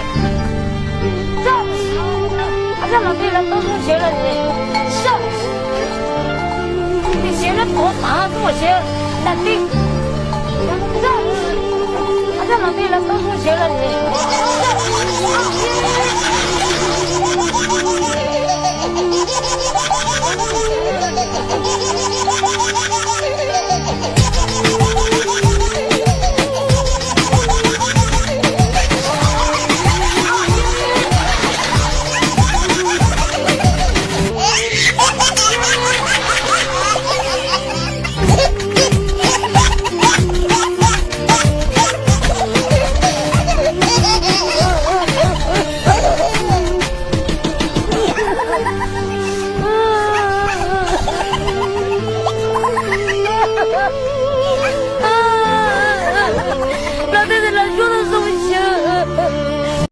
tij. Zaj, zaj no tij lawv tau zoo siav lawm nim. Zaj, tij siav lawv tuav tas tuaj siav tas tij. Zaj, zaj no tij lawv tau zoo siav lawm nim.